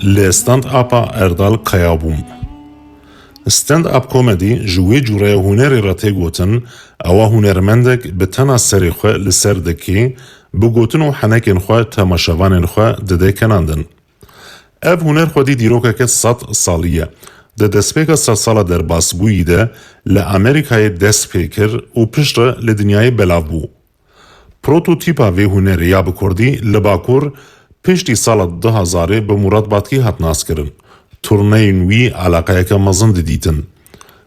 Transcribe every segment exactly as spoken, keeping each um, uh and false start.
Li stand-upa Erdal Kaya bûm. Stand-up komedî ji wê cûreya hunerê re tê gotin, ewa hunermendek bi tena serê xwe li ser dikê, bi gotin û henekên xwe temaşevanên xwe dide kenandin. Ev huner xwedî dîrokeke sed salî ye. Di destpêka sedsala derbasbûyî de li Amerîkayê dest pê kir û piştre li dinyayê belav bû. Prototîpa vê hunerê ya bi kurdî li Bakur piştî sala du hezarê bi Murat Batkî hat naskirin. Turneyên wî eleqeyeke mezin didîtin.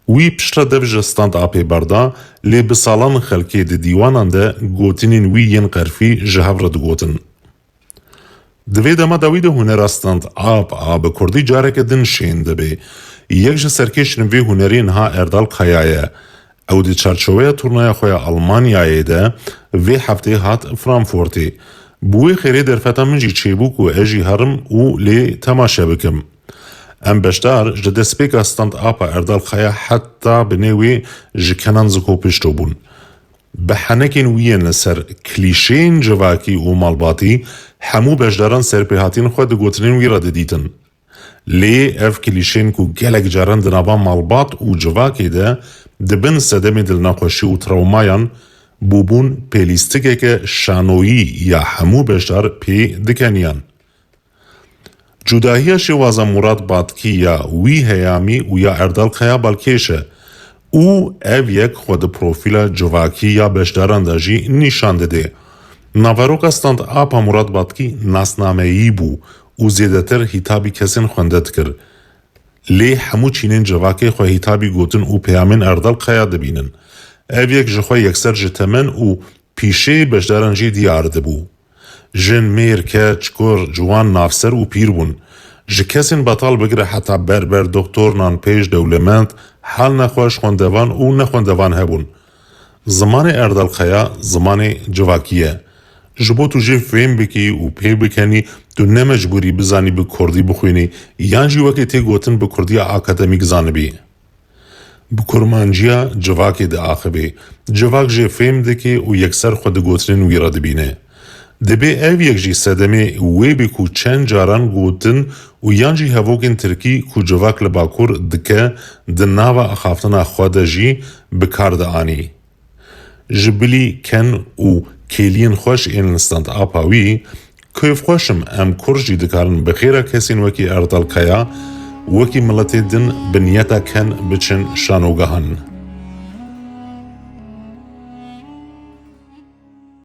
Wî piştre dev ji stand-upê berda, lê bi salan xelkê di dîwanan de gotinên wî yên qerfî ji hev re digotin. Di vê dema dawî de hunera stand-up a bi kurdî careke din şên dibe. Yek ji serkêşên vê hunerê niha Erdal Kaya ye. Ew di çarçoveya turnaya xwe ya Almanyayê de vê heftê hat Frankfurtê. Bi wê xêrê derfeta min jî çêbû ku ez jî herim û lê temaşe bikim. Em beşdar ji destpêka stand-upa Erdal Kaya heta binê wê ji Kenan Ziko pişto bûn. Bi henekên wî yên li ser klîşeyên civakî û malbatî, hemû beşdaran serpêhatiyên xwe di gotinên wî re didîtin. Lê ev klîşeyên ku gelek caran di nava malbat û civakê de di bin sedemê dilnexweşî û trawmayan bûbûn, pêlîstikeke şanoyî ya hemû beşdar pê dikeniyan. Cudahiya şêwaza Murat Batkî ya wî heyamî û ya Erdal Kaya balkêş e û ev yek xwe di profîla civakî ya beşdaran de jî nîşan dide. Naveroka stand-upa Murat Batkî nasnameyî bû û zêdetir hîtabî kesên xwende dikir. Lê hemû çînên civakê xwe hîtabî gotin û peyamên Erdal Kaya dibînin. Ev yek ji xwe yekser ji temen û pîşeyê beşdaran jî diyar dibû. Jin, mêr, keç, kur, ciwan, navser û pîr bûn. Ji kesên betal bigire heta berber, doktor, nanpêj, dewlemend, hal nexweş, xwendevan û nexwendevan hebûn. Zimanê Erdal Kaya zimanê civakî ye. Ji bo tu jê fêm bikî û pê bikenî, tu ne mecbûrî bizanî bi kurdî bixwînî yan jî wekî tê gotin bi kurdiya akademîk zanibî. Bi kurmanciya civakê diaxivê. Civak jê fêm dike û yekser xwe di gotinên wî re dibîne. Dibê ev yek jî sedemê wê be ku çend caran gotin û yan jî hevokên tirkî ku civak li Bakur dike di nava axaftina xwe de jî bi kar dianî. Ji bilî ken û kêliyên xweş ên li stand-upa wî, kêfxweş im em kurd jî dikarin bi xêra kesên wekî Erdal Kaya, wekî miletê din bi niyeta ken biçin şanogehan.